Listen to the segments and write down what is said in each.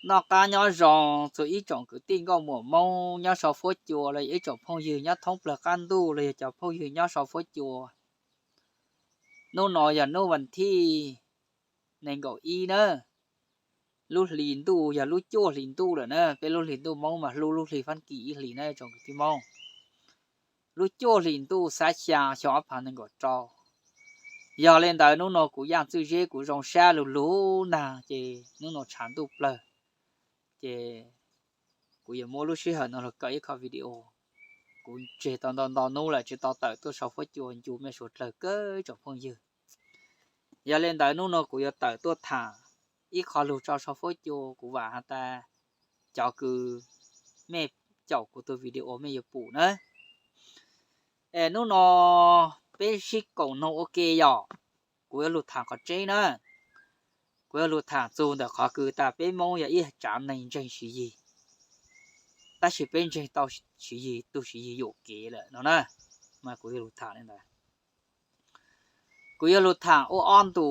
Noj qab nyob zoo txhua ib tsoom kwv tij nkauj muam Hmoob nyob sau fuab cua los yog ib tsoom phooj ywg nyob thoob plawg qab ntuj los yog cov phooj ywg nyob sau fuab cua. Hnub no yog hnub vas thij nees nkaum ib na, lub hlis ntuj yog lub cuaj hlis ntuj lawm na, peb lub hlis ntuj Hmoob mas hlub lub hli Fab Kis ib hlis na tsoom kwv tij Hmoob. Lub cuaj hlis ntuj xab xya xyoo ob phav nees nkaum rau. Yog li ntawd hnub no kuv yaj txwj zeb kuv zoo sab lug lug nag ces hnub no tshav ntuj plawg, ces kuv yuav muab lub sij hawm no los kawm ib qho video. Kuv tseg tau ntau ntau hnub lawm tsis tau tawm tuaj sau fuab cua ncu mej suav dlawg kawg tsoom phooj ywg. Yog li ntawd hnub no kuv yuav tawm tuaj tham ib qho lug tso sau fuab cua, kuv vam has tas cov kws mej caum kuv tus video mej yuav pum na. Es hnub no peb sib koom noog ua ke yom, kuv yuav lug tham qhov tseeb na. Kuv yuav lug tham txug ntawm qhov kws tas peb Moob yog ib tsav neeg ntseeg Siv Yis, tab sis peb ntseeg tau Siv Yis, tu Siv Yis yuam kev lawm no na, mas kuv yuav lug tham li ntawd. Kuv yuav lug tham ua ob ntu,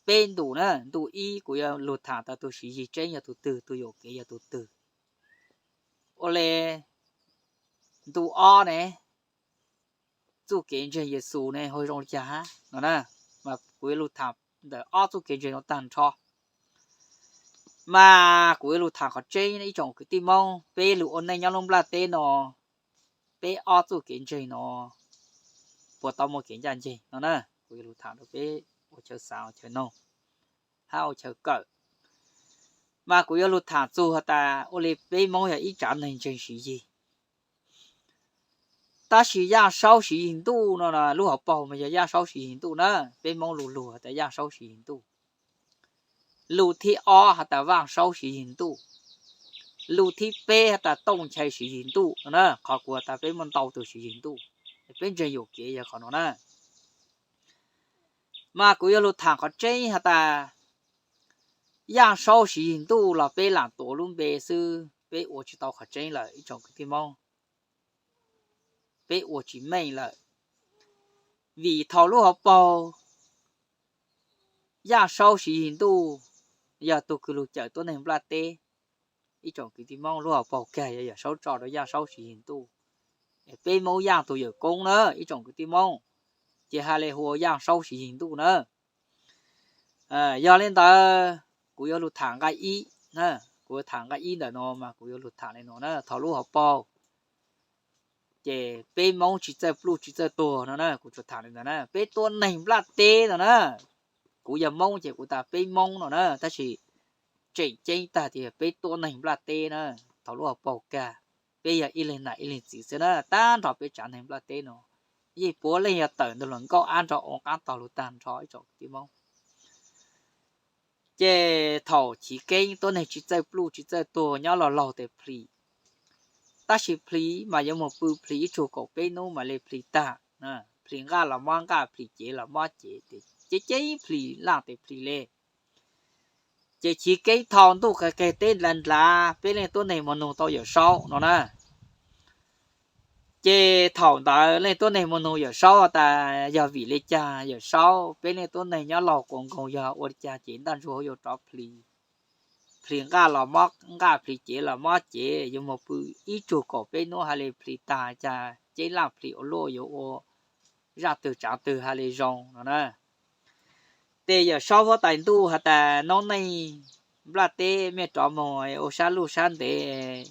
peb ntu na. Ntu ib kuv yuav lug tham tas tus Siv Yis tseeb yog tus twg, tus yuam kev yog tus twg. Ua le ntu ob ne, txuj kev ntseeg Yexus ne ho zoo li cas hab no na, mas kuv yuav lug tham ntawm ob txuj kev ntseeg no tag nrho. Mas kuv yuav lug tham qhov tseeb ib tsoom kwv tij Moob, peb lug ua neej nyob lub nplaj teb no, peb ob txuj kev ntseeg no puas tau muaj kev ncaj nceeg no na. Kuv yuav lug tham rau peb ua chaw xav ua chaw noog hab ua chaw kawm. Mas kuv yuav lug tham txug has tas ua li peb Moob yog ib tsav neeg ntseeg Siv Yis, tab sis Yaj Saub Siv Yis Ntuj no, lub hauv paug mas yog Yaj Saub Siv Yis Ntuj na. Peb Moob lug lug has tas Yaj Saub Siv Yis Ntuj. Lug thib ob has tas Vaj Saub Siv Yis Ntuj. Lug thib peb has tas Tooj Nchai Siv Yis Ntuj no na. Qhov kuv has tas peb muaj ntau tug Siv Yis Ntuj, peb ntseeg yuam kev yog qhov no na. Mas kuv yuav lug tham qhov tseeb has tas Yaj Saub Siv Yis Ntuj los peb lam tuav lub npe xwb, peb ua tsis tau qhov tseeb lawm ib tsoom kwv tij Moob. Peb ua tsis meej lawm, vim thaum lub hauv paug Yaj Saub Siv Yis Ntuj yog tug kws lug cawm tuab neeg nplaj teb. Ib tsoom kwv tij Moob, lub hauv paug kag yog Yaj Saub tso rau Yaj Saub Siv Yis Ntuj. Peb Moob Yaj tug yawm koob na ib tsoom kwv tij Moob, ces has le hu ua Yaj Saub Siv Yis Ntuj na. Yog li ntawd kuv yuav lug tham nqai ib, kuv yuav tham nqai ib ntawm no mas kuv yuav lug tham le no na, thaum lub hauv paug ces peb Moob tsis txawj pluj tsis txawj tuag no na, kuv tsuas tham li ntawd na, peb tuab neeg nplaj teb no na. Kuv yog Moob ces kuv tas peb Moob no na, tab sis tseem ceeb tag tias peb tuab neeg nplaj teb na. Thaum lub hauv paug kag, peb yog ib leeg nam ib leeg txiv xwb na, tag nrho peb tsav neeg nplaj teb no yeej puav leej yog tawm ntawm hluas nkauj ab nrog ua qab tog lug tag nrho ib tsoom kwv tij Moob. Ces thaum chiv keeb tuab neeg tsis txawj pluj tsis txawj tuag nyob laug laug tes plhis, tab sis plhis mas yuav moog pw plhis ib tsug kaum peb nub mas le plhis tag. Plhis nqaj los mob nqaj, plhis cev los mob cev, ces ceeb ceeb plhis laj tes plhis le. Ces chiv keeb thaum ntuj qheg qheg teb ndlav ndlav, peb leej tuab neeg moog nug tau Yawm Saub no na. Ces thaum ntawd leej tuab neeg moog nug Yawm Saub tas yog vim le caag Yawm Saub, peb leej tuab neeg nyob laug quas nkoog yog ua li caag cev ntaj ntsug yuav rov plhis? Plhis nqaj los mob nqaj, plhis cev los mob cev, yuav moog pw ib tsug kaum peb nub has le plhis tag, caag ceeb laj plhis ua luaj, yuav ua zaj twg tsaav twg has le zoo no na. Ces Yawm Saub huab tais ntuj has tas noob neej nplaj teb mej rov moog ua sab luj sab ntev,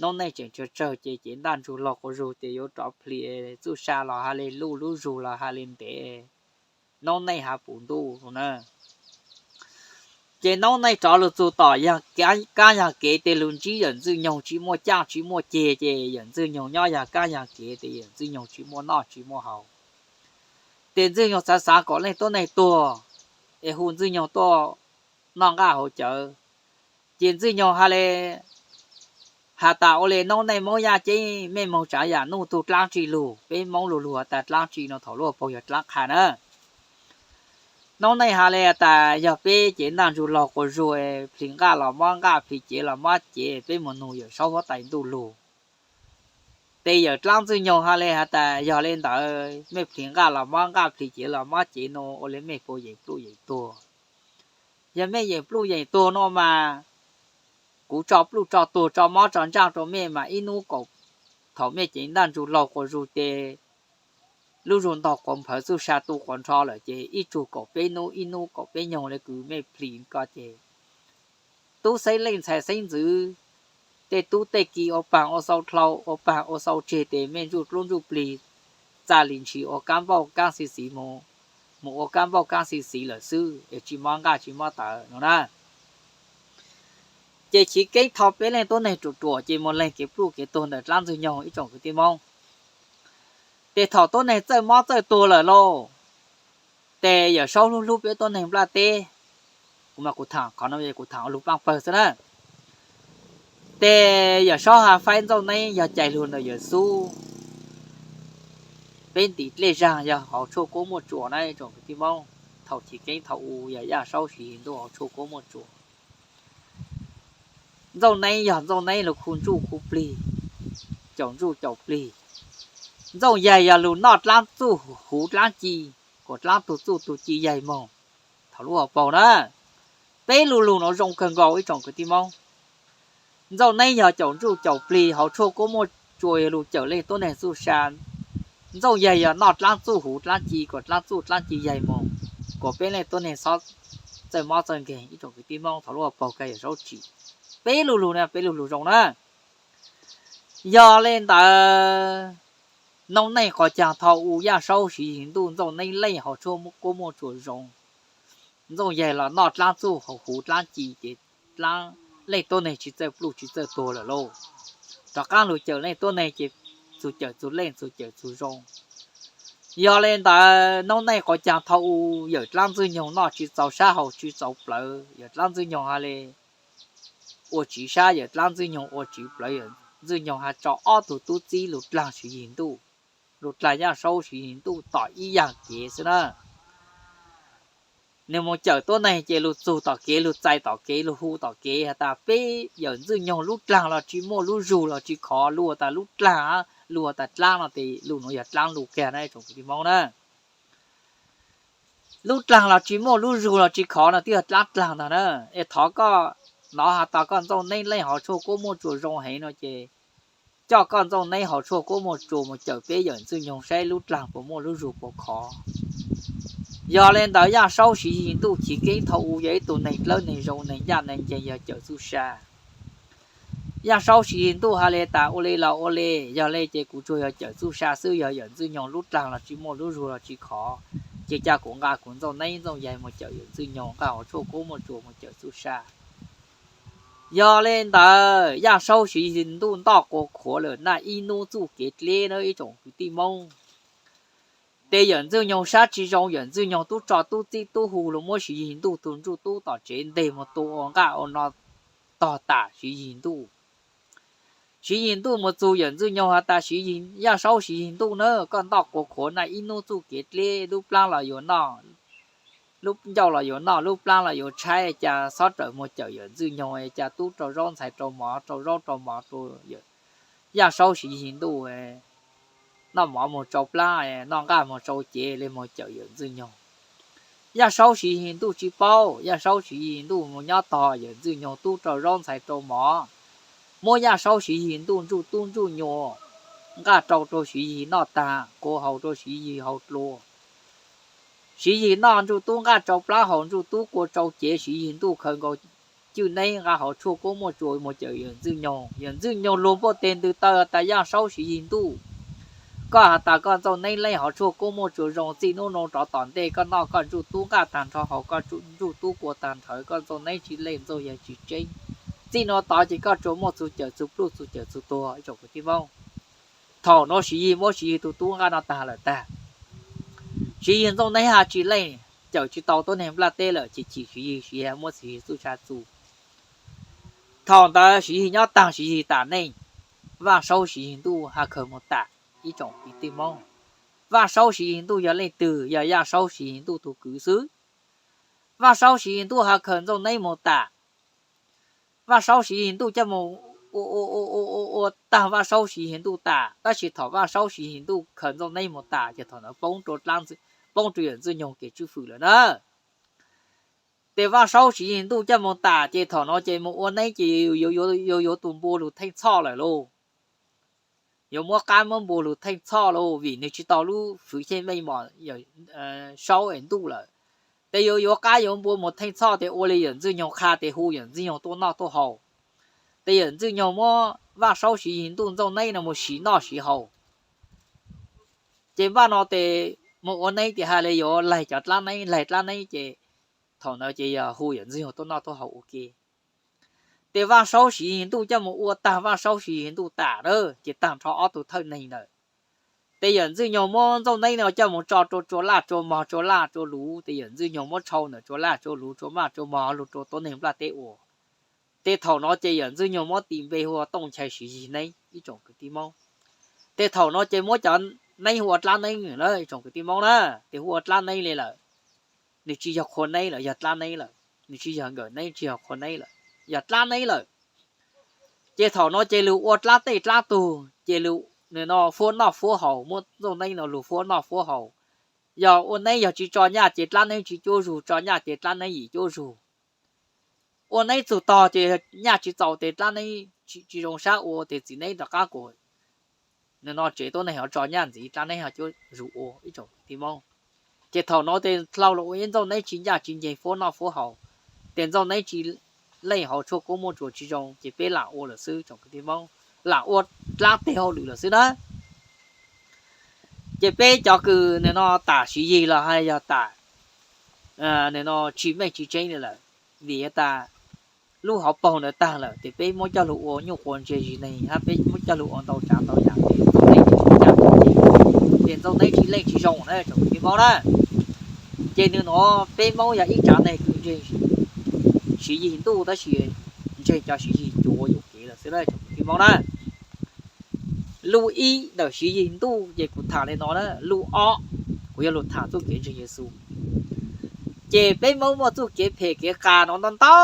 noob neej tseem tsawg tsawg ces cev ntaj ntsug laug quas zug ces yuav rov plhis, txuj sa los has le luj, lub zug los has le ntev, noob neej has puv ntuj no na. Ces noob neej rov lug txug tom yog kaab yog kev, tej lug ntsib yawm Ntxwg Nyoog tsis muaj caaj tsis muaj ceg, ces yawm Ntxwg Nyoog nyob yog kaab yog kev, ces yawm Ntxwg Nyoog tsis muaj noj tsis muaj haus. Ces Ntxwg Nyoog xaav xaav kom leej tuab neeg tuag, es hu Ntxwg Nyoog tuaj noj nqaj haus cawv. Ces Ntxwg Nyoog has le, has tas ua le noob neej Moob Yaj ceeb, mej moog tsaav yaam nuj tug dlaab tsi lug, peb Moob lug lug has tas dlaab tsi no, thaum lub hauv paug yog dlaab qha na. Noob neej has le tas yog peb cev ntaj ntsug laug quas zug, plhis nqaj los mob nqaj, plhis cev los mob cev, peb moog nug Yawm Saub huab tais ntuj lug. Ces yawm dlaab Ntxwg Nyoog has le has tas yog le ntawd, mej plhis nqaj los mob nqaj, plhis cev los mob cev no, ua le mej puas yeem pluj yeem tuag? Yog mej yeem pluj yeem tuag no mas kuv tso pluj tso tuag tso mob tso ntsaj rau mej mas ib hnub kaum, thaum mej cev ntaj ntsug laug quas zug ces lub zug ntog quas nphawv txuj sa tu quas nrho lawm ces ib tsug kaum peb hnub ib hnub kaum peb nyoog le kws mej plis ko ces tub xeeb leej ntxhais xeeb ntxwv, tej tub tej ki ua paag ua xau dlhau ua paag ua xau tseg tes mej ntsuj dlub ntsuj plig txaj li ntshis ua kaab npauj kaab xi xiv mus, mus ua kaab npauj kaab xi xiv lawm xwb es tsi mob nqaj tsi mob tawv no na. Ces chiv keeb thaum peb leej tuab neeg ruam ruam ces mus leeg kev pluj kev tuag ntawm dlaab ntxwg nyoog ib tsoom kwv tij Moob. Ces thaum tuab neeg txawj mob txawj tuag lawm lauj, ces Yawm Saub hlub hlub peb tuab neeg nplaj teb. Kuv mas kuv tham qhov no kuv tham ua lug paaj pawg xwb na. Ces Yawm Saub has faib Ntxooj Neeb yog cais lug ntawm Yawm Xub, peb ntim dlej zaag yog hauv tshuaj kuab muaj tsuas na tsoom kwv tij Moob. Thaum chiv keeb thaum u yog Yaj Saub Siv Yig Ntuj hauv tshuaj kuab muaj tsuas. Ntxooj Neeb yog Ntxooj Neeb lug khu ntsuj khu plig, caum ntsuj caum plig. Ntxooj Yaig yog lug noj dlaab txuj huv dlaab ci, kuas dlaab tug txuj tug ci yaig moog. Thaum lub hauv paug na, peb lu lug nuav zoo kawg nkaus ib tsoom kwv tij Moob. Ntxooj Neeb yog caum ntsuj caum plig hauv tshuaj kuab muaj tsuas yog lug cawm leej tuab neeg txuj sa. Ntxooj Yaig yog noj dlaab txuj huv dlaab ci kuas dlaab txuj dlaab ci yaig moog, kuas peb leej tuab neeg xob txawj mob txawj nkeeg ib tsoom kwv tij Moob. Thaum lub hauv paug kag Yawm Saub tsim peb lu lug na, peb lu lug zoo na. Yog le ntawd, noob neej qhov caag thaum u Yaj Saub Siv Yig Ntuj Ntxooj Neeb leej hauv tshuaj kuab muaj tsuas zoo. Ntxooj Yaig los noj dlaab txuj huv dlaab ci ces dlaab leej tuab neeg tsi txawj pluj tsi txawj tuag lawm lauj. Rov qaab lug cawm leej tuab neeg ces txug cawm txug leej txug cawm txug zoo. Yog le ntawd noob neej qhov caag thaum u yawm dlaab ntxwg nyoog noj tsi txaus sab haus tsi txaus plawv, yawm dlaab ntxwg nyoog has le ua tsiv sab, yawm dlaab ntxwg nyoog ua tsiv plawv, yawm ntxwg nyoog has tso ob tug tub txib lug dlaag Siv Yig Ntuj, lug dlaag Yaj Saub Siv Yig Ntuj tom ib yaam kev xwb na. Nwg moog cawm tuab neeg ces lug txug tom kev, lug txais tom kev, lug hu tom kev has tas peb yawm ntxwg nyoog lub dlaag los tsi muaj lub zug los tsi khov, lug has tas lub dlaag, lug has tas dlaab no tes lug nuav yog dlaab lug kag na tsoom kwv tij Moob na. Lub dlaag los tsi muaj lub zug los tsi khov no twb yog dlaab dlaag ntag na. Es thov koj nov has tas koj Ntxooj Neeb leej hauv tshuaj kuab muaj tsuas zoo heev no ces coj koj Ntxooj Neeb hauv tshuaj kuab muaj tsuas mus cawm peb yawm ntxwg nyoog saib lub dlaag puas muaj lub zug puas khov. Yog le ntawd Yaj Saub Siv Yig Ntuj chiv keeb thaum u yog ib tug neeg dlawb neeg zoo neeg ncaj neeg nceeg yog cawm txuj sa. Yaj Saub Siv Yig Ntuj has le tas ua le los ua le, yog le ces kuv tsuas yog cawm txuj sa xwb, yog yawm ntxwg nyoog lub dlaag los tsi muaj lub zug los tsi khov, ces ca kuv nqa kuv Ntxooj Neeb Ntxooj Yaig mus cawm yawm ntxwg nyoog, nqa hauv tshuaj kuab muaj tsuas mus cawm txuj sa. Yog le ntawd Yaj Saub Siv Yig Ntuj ntoj quas khuav lawm naj ib hnub txuj kev dleb na ib tsoom kwv tij Moob. Ces yawm ntxwg nyoog sab tsi zoo, yawm ntxwg nyoog tub tso tub txib tub hu lug muab Siv Yig Ntuj tug ntsuj tub tom tsev nteg mus tua ua nqaj ua no tog tam Siv Yig Ntuj. Siv Yig Ntuj mus txug yawm ntxwg nyoog has tas Siv Yig, Yaj Saub Siv Yig Ntuj na, koj ntoj quas khuav naj ib hnub txuj kev dleb, lub plaab los yuav noj, lub ncauj los yuav noj, lub plaab los yuav tshaib, cas xob rawm mus cawm yawm ntxwg nyoog, cas tub rau zaub ntxhais rau mov, rau zaub rau mov rau Yaj Saub Siv Yig Ntuj, noj mov mus tsau plaab, noj nqaj mus tsau cev le mus cawm yawm ntxwg nyoog. Yaj Saub Siv Yig Ntuj tsi paub, Yaj Saub Siv Yig Ntuj mus nyob tog yawm ntxwg nyoog tub rau zaub ntxhais rau mov, muab Yaj Saub Siv Yig Ntuj ntsuj tub ntsuj nyuas, nqaj rau rau Siv Yig noj tag, kua haus rau Siv Yig haus dlua. Siv Yig noj ntsuj tub nqaj tsau plaab haus ntsuj tub kua tsau cev, Siv Yig Ntuj khaws nkaus cwj neeb nqa hauv tshuaj kuab muaj tsuas mus cawm yawm ntxwg nyoog. Yawm ntxwg nyoog luag npuaj teg ntws taw tas Yaj Saub Siv Yig Ntuj, koj has tas koj Ntxooj Neeb leej hauv tshuaj kuab muaj tsuas zoo, txij hnub no rov tom ntej koj noj koj ntsuj tub nqaj tag nrho haus koj ntsuj tub kua tag nrho, koj Ntxooj Neeb tsi leej Ntxooj Yaig tsi tseeb. Txij nuav tod ces koj tsuas muaj txug cawm txug pluj txug cawm txug tuag ib tsoom kwv tij Moob. Thaum nuav Siv Yig muab Siv Yig tug tub nqaj no tag lawm tag. Siv Yig Ntxooj Neeb has tsi leej, cawm tsi tau tuab neeg nplaj teb lawm, chim chim Siv Yig, Siv Yig muab Siv Yig txuj sa txus. Thaum ntawd Siv Yig nyob taag Siv Yig tam neej, Vaj Saub Siv Yig Ntuj has khaws mus tam ib tsoom kwv tij Moob. Vaj Saub Siv Yig Ntuj yog leej twg? Yog Yaj Saub Siv Yig Ntuj tug kwv xwb. Vaj Saub Siv Yig Ntuj has khaws Ntxooj Neeb mus tam. Vaj Saub Siv Yig Ntuj coj mus ua, ua, ua, ua, ua taag Vaj Saub Siv Yig Ntuj tas, tab sis thaum Vaj Saub Siv Yig Ntuj khaws Ntxooj Neeb mus tas ces thaum ntawd poob rua, poob rua yawm Ntxwg Nyoog kev tswj fwm lawm na. Ces Vaj Saub Siv Yig Ntuj coj mus tas ces thaum no ces mus ua neeb ces yuav yuav tus npua lug theej txhoj lawm lauj. Yuav muab qab muab npua lug theej txhoj lauj, vim nwg tsis tau lub fwv xyeej meej mom Saub es Ntuj lawm. Ces yuav yuav qab yuav npua mus theej txhoj ces ua li yawm Ntxwg Nyoog qha ces hu yawm Ntxwg Nyoog tuaj noj tuaj haus. Ces yawm Ntxwg Nyoog muab Vaj Saub Siv Yig Ntuj ntxooj neeb no mus siv noj siv haus. Ces npaj no ces mus ua neeb ces hais li yuav laig cov dlaab neeb, laig dlaab neeb ces thaum ntawd ces yog hu yawm Ntxwg Nyoog tuaj noj tuaj haus ua ke. Ces Vaj Saub Siv Yig Ntuj coj mus ua tag Vaj Saub Siv Yig Ntuj tas lawm ces tag nrho ob tug thawj neeg ntawd. Ces yawm Ntxwg Nyoog muab ntxooj neeb no coj mus tso rua tsua laj tsua mog tsua laj tsua luv, ces yawm Ntxwg Nyoog muab tshau ntawm tsua laj tsua luv tsua maj tsua mog lug rua tuab neeg nplaj teb ua. Ces thaum no ces yawm Ntxwg Nyoog muab tis npe hu ua Tooj Nchai Siv Yig Neeb ib tsoom kwv tij Moob. Ces thaum no ces muab cov neeb hu ua dlaab neeb na ib tsoom kwv tij Moob na, ces hu ua dlaab neeb li lawm. Nws tsis yog qhua neeb lawm, yog dlaab neeb lawm, nws tsis yog nkawm neeb tsis yog qhua neeb lawm, yog dlaab neeb lawm. Ces thaum no ces lug ua dlaab tej dlaab tug ces lug no fuab noj fuab haus, muab ntxooj neeb no lug fuab noj fuab haus. Yog ua neeb yog tsis tso nyaj ces dlaab neeb tsis cuab zug, tso nyaj ces dlaab neeb yim cuab zug. Ua neeb txug tog ces nyaj tsis txaus ces dlaab neeb tsis zoo sab ua ces txiv neeb rov qab kuas no tsev tuab neeg ho tso nyaj ntxiv dlaab neeb ho cuab zug ua ib tsoom kwv tij Moob. Ces thaum no ces dlhau lug ua ib ntxooj neeb tsis ncaj tsis nceeg fuab noj fuab haus, ces ntxooj neeb tsis leej hauv tshuaj koob muaj tsuas tsis zoo ces peb lam ua lawm xwb tsoom kwv tij Moob, lam ua dlaab teg hauj lwm lawm xwb na. Ces peb cov kws no tam Siv Yig los hab yog tam no tsis meej tsis tseeb li lawm, vim tas lub hauv paug ntawd tag lawm ces peb muab coj lug ua nyuj quav ntse zis neeg hab peb muab coj lug ua ntau tsav ntau yam ces ntxooj neeb tsis leej tsis zoo na tsoom kwv tij Moob na. Ces nws nuav peb Moob yog ib tsav neeg kws ntseeg Siv Yig Ntuj tab sis ntseeg cov Siv Yig cuav yuam kev lawm xwb na tsoom kwv tij Moob na. Lub ib ntawm Siv Yig Ntuj ces kuv tham li no na, lub ob kuv yuav lug tham txuj kev ntseeg Yexus. Ces peb Moob muaj txuj kev phem kev qas no ntau ntau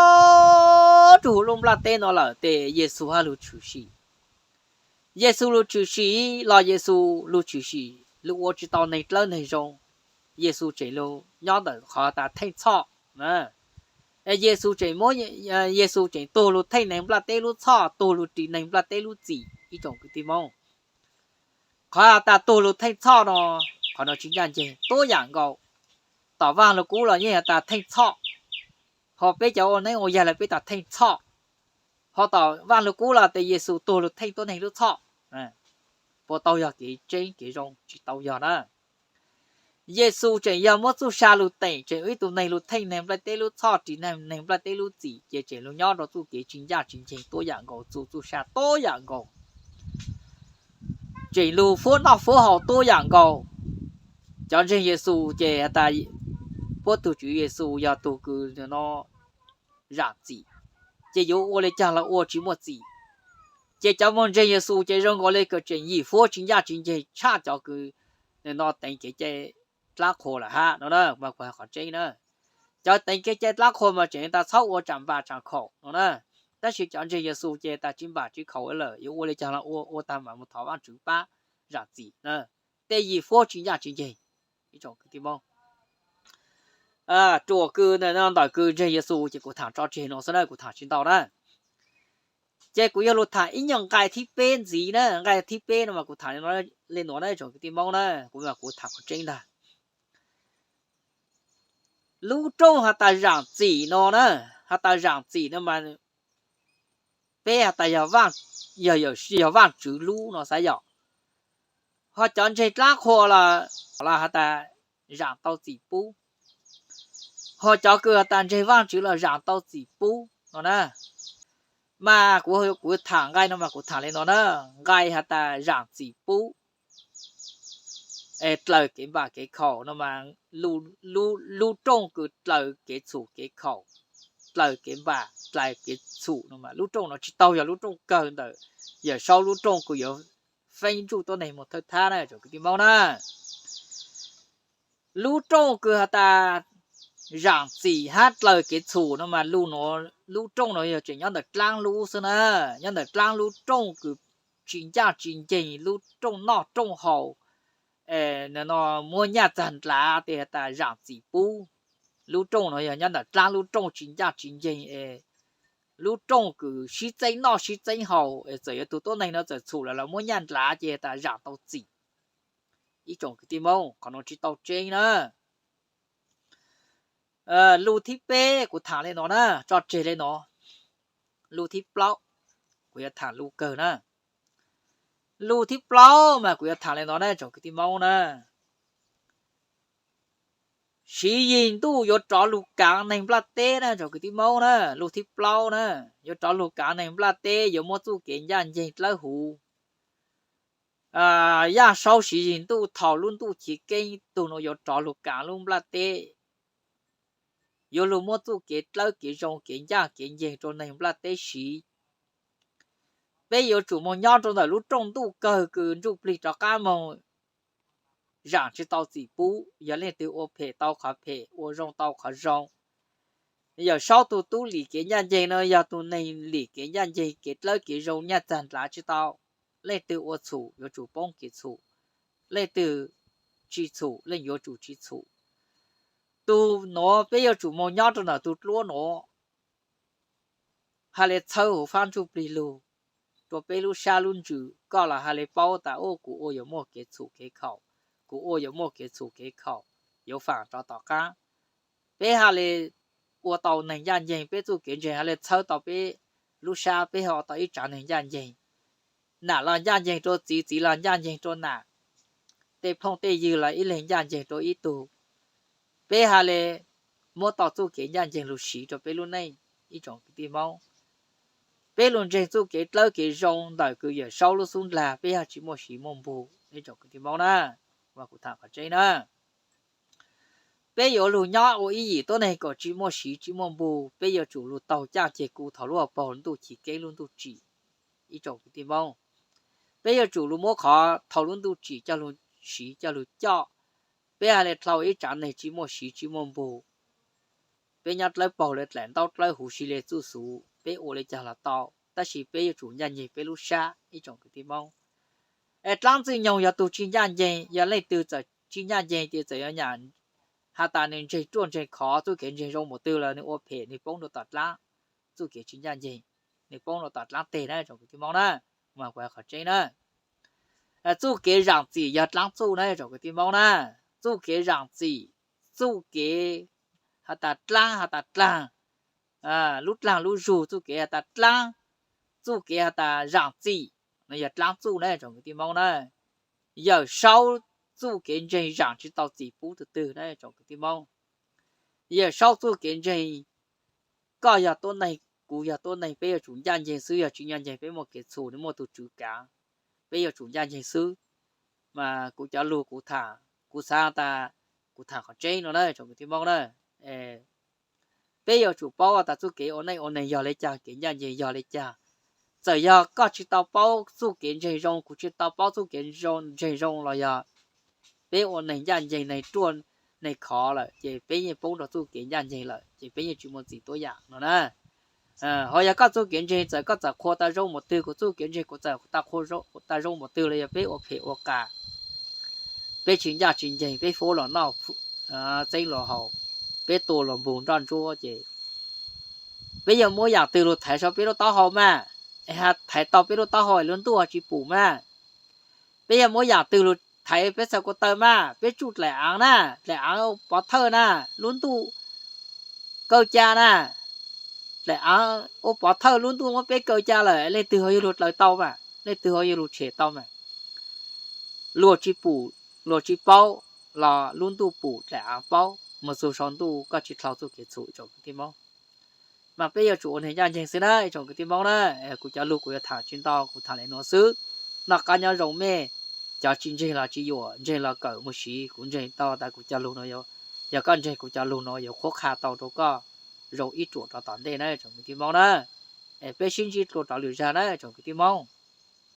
rua huv lub nplaj teb no lawm ces Yexus hab lug tshwm sim. Yexus lug tshwm sim los Yexus lug tshwm sim lug ua tsis tau neeg dlawb neeg zoo. Yexus tseem lug nyob ntawm qhov tas theej txhoj. Yexus tseem muab, Yexus tseem tug lug theej neeg nplaj teb lub txhoj, tug lug ris neeg nplaj teb lub txim ib tsoom kwv tij Moob. Qhov has tas tug lug theej txhoj no, qhov no tsis ncaj nceeg tuab yam nkaus. Tom Vaaj Lug Kub los yeej has tas theej txhoj, ho peb cov ua neeb ua yaig los peb tas theej txhoj. Ho tom Vaaj Lug Kub los tes Yexus tug lug theej tuab neeg lub txhoj. Puas tau yog kev tseeb kev zoo? Tsis tau yog na. Yexus tseem yog muab txuj sa lug teem, tseem ua ib tug neeg lug theej neeg nplaj teb lub txhoj, ris neeg nplaj teb lub txim, ces tseem lug nyob rau txuj kev tsis ncaj tsis nceeg tuab yam nkaus, txuj, txuj sa tuab yam nkaus, tseem lug fuab noj fuab haus tuab yam nkaus. Cov ntseeg Yexus ces has tas puab tug Tswv Yexus yog tug kws no zaam txim, ces yuav ua li caag los ua tsis muaj txim. Ces cov moog ntseeg Yexus ces zoo nkaus li kws tseem yim fuab tsis ncaj tsis nceeg tshaj cov kws no teev kev cai dlaab qhua lawm hab no na, mas kuv has qhov tseeb na. Cov teev kev cai dlaab qhua mas tseem tas txhob ua tsaam npam tsaam khaum no na. Tab sis cov ntseeg Yexus ces tas tsis npam tsis khaum lawm, yuav ua li caag los ua, ua taag mas mus thov Vaajtswv pab zaam txim na. Tej yim fuab tsis ncaj tsis nceeg. Ruam kws ntawm kws ntseeg Yexus ces kuv thaam tso tseg no xwb na, kuv thaam tsis ntau na. Ces kuv yuav lug thaam ib nyuag nqai thib peb ntxiv na, nqai thib peb no mas kuv thaam li nuav na, tsoom kwv tij Moob na, kuv mas kuv thaam qhov tseeb ntag. Lub rooj has tas zaam txim no na, has tas zaam txim no mas peb has tas yog, yog Vaajtswv lub no xav yom. Ho cov ntseeg dlaab qhua los has tas zaam tau txim pub. Ho cov kws has tas ntseeg Vaajtswv los zaam tau txim pub no na. Mas kuv, kuv thaam nqai no mas kuv thaam li no na, nqai has tas zaam txim pub dlaws kev npam kev khaum no mas lub rooj kws dlaws kev txhum kev khaum, dlaws kev npam dlaws kev txhum no mas lub rooj no tsis tau yog lub rooj kawg ntawm Yawm Saub lub rooj kws yuav feeb ntsuj tuab neeg mus thawj thab na, tsoom kwv tij Moob na. Lub rooj kws has tas zaam txim hab dlaws kev txhum no mas lub, lub rooj no yog tseem nyob ntawm dlaab lub xwb na, nyob ntawm dlaab lub rooj kws tsis ncaj tsis nceeg, lub rooj noj rooj haus, no muab nyaj txag ndlav tes has tas zaam txim pub. Lub rooj no yog nyob ntawm dlaab lub rooj tsis ncaj tsis nceeg es lub rooj kws sib txeeb noj sib txeeb haus es txawm yuav tug tuab neeg no txawm txhum lawm los muab nyaj ndlav ces tas zaam tau txim. Ib tsoom kwv tij Moob, qhov no tsis tau tseeb na. Lug thib peb kuv thaam le no na, tso tseg le no. Lug thib plaub, kuv yuav thaam lug kawg na. Lug thib plaub mas kuv yuav thaam le no na tsoom kwv tij Moob na. Siv yig ntuj yuav rov lug kaav neeg nplaj teb na tsoom kwv tij Moob na. Lug thib plaub na, yuav rov lug kaav neeg nplaj teb, yuav muab txuj kev ncaj nceeg dlawb huv. Yaj Saub siv yig ntuj thaum lub ntuj chiv keeb tug no yuav rov lug kaav lub nplaj teb, yuav lug muab txuj kev dlawb kev zoo kev ncaj kev nceeg rua neeg nplaj teb siv. Peb yuav tsum moog nyob rua ntawm lub rooj ntuj kawg kws ntsuj plig rov qaab moog zaam tsi tau txim pub. Yog leej twg ua phem tau qhov phem, ua zoo tau qhov zoo. Yawm Saub tug tub lim kev ncaj nceeg no yog tug neeg lim kev ncaj nceeg kev dlawb kev zoo nyaj txag ndlav tsi tau. Leej twg ua txhum yuav tsum poob kev txhum, leej twg tsi txhum leej yuav tsum tsi txhum. Tug nuav peb yuav tsum moog nyob rua ntawm tug dluab nuav, hais le txhawb huv faab ntsuj plig lug rua peb lub sab lub ntsws, koj los hais le paub tas ub kuv ua yuav muaj kev txhum kev khaum, kuv ua yuav muaj kev txhum kev khaum, yuav faam rov tom qaab. Peb hais le ua tau neeg ncaj nceeg, peb txuj kev ntseeg hais le txhawb tau peb lub sab, peb ho tau ib tsav neeg ncaj nceeg. Nam los ncaj nceeg rua txiv, txiv los ncaj nceeg rua nam, tej phooj tej ywg los ib leeg ncaj nceeg rua ib tug. Peb hais le muab tau txuj kev ncaj nceeg lug siv rua peb lub neej, ib tsoom kwv tij Moob. Peb lug ntseeg txuj kev dlawb kev zoo ntawm kws Yawm Saub lub xub ndlag, peb yog tsi muaj siv muaj npug, ib tsoom kwv tij Moob na. Kuv thaam qhov tseeb na. Peb yuav lug nyob ua ib yim tuab neeg kom tsi muaj siv tsi muaj npug, peb yuav tsum lug taug caaj ceg kuv thaum lub hauv paug ntuj chiv keeb lub ntuj tsim, ib tsoom kwv tij Moob. Peb yuav tsum lug muab qhov thaum lub ntuj tsim coj lug siv coj lug coj. Peb hais le dlhau ib tsav neeg tsi muaj siv tsi muaj npug, peb nyob dlawb paug le dlaim ntaub dlawb huv si le txuj xuv, peb ua le caag los tau, tab sis peb yuav tsum ncaj nceeg peb lub sab, ib tsoom kwv tij Moob. Es dlaab Ntxwg Nyoog yog tug tsi ncaj nceeg, yog leej twg txawm tsi ncaj nceeg ces txawm yuav nyam has tas nwg ntseeg ruaj ntseeg khov, txuj kev ntseeg zoo mus twg los nwg ua phem nwg poob rua tom dlaab txuj kev tsi ncaj nceeg, nwg poob rua tom dlaab teg na tsoom kwv tij Moob na. Mas kuv has qhov tseeb na. Txuj kev zaam txim yog dlaab txuj na tsoom kwv tij Moob na. Txuj kev zaam txim, txuj kev has tas dlaab has tas dlaag, lub dlaag lub zug, txuj kev has tas dlaab, txuj kev has tas zaam txim, no yog dlaab txuj na tsoom kwv tij Moob na. Yawm Saub txuj kev ntseeg zaam tsi tau txim pub tug twg na tsoom kwv tij Moob. Yawm Saub txuj kev ntseeg, koj yog tuab neeg kuv yog tuab neeg, peb yuav tsum ncaj nceeg xwb, yog tsi ncaj nceeg peb muaj kev txhum, nwg muaj tug tswv kaav, peb yuav tsum ncaj nceeg xwb. Mas kuv cov lug kuv thaam, kuv xaav tas kuv thaam qhov tseeb no na tsoom kwv tij Moob na. Peb yuav tsum paub tas txuj kev ua neej ua neeg yog le caag, kev ncaj nceeg yog le caag. Txawm yog koj tsi tau paub txuj kev ntseeg zoo, kuv tsi tau paub txuj kev ntseeg zoo los yog peb ua neeg ncaj nceeg neeg ruaj neeg khov lawm ces peb yeej poob rua txuj kev ncaj nceeg lawm ces peb yeej tsi muaj txim tuab yaam no na. Ho yog koj txuj kev ntseeg txawm koj txawm qhuas tas zoo mus twg, kuv txuj kev ntseeg kuv txawm tas zoo mus twg los yog peb ua phem ua qas, peb tsi ncaj tsi nceeg, peb fuab los noj, txeeb los haus, peb tua los npug nroj ntsuab ces peb yuav muab yaam twg lug thaiv sau peb lub taub hau mas, es thaiv tau peb lub taub hau es lub ntuj tsi pum mas? Peb yuav muab yaam twg lug thaiv peb txhais ko taw mas? Peb tsuj dlaim aav na, dlaim aav ua pov thawj na, lub ntuj kaw ca na. Dlaim aav ua pov thawj, lub ntuj muab peb kaw ca lawm, leej twg ho yuav lug dlaws tau mas? Leej twg ho yuav lug tshem tau mas? Luag tsi pum, luag tsi paub, los lub ntuj pum dlaim aav paub, mus txug sau ntuj koj tsi dlhau txuj kev txhum tsoom kwv tij Moob. Mas peb yuav tsum ua neeg ncaj nceeg xwb na ib tsoom kwv tij Moob na. Kuv cov lug kuv yuav thaam tsi ntau, kuv thaam le nuav xwb. Noj qab nyob zoo mej, cov tsi ntseeg los tsi yuam, ntseeg los kawm mus siv. Kuv ntseeg tau tas kuv cov lug no, yog koj ntseeg kuv cov lug no yuav qhuab qha tau rau koj zoo ib ruam rau tom ntej na tsoom kwv tij Moob na. Peb sib ntsib dlua rau lwm zag na tsoom kwv tij Moob.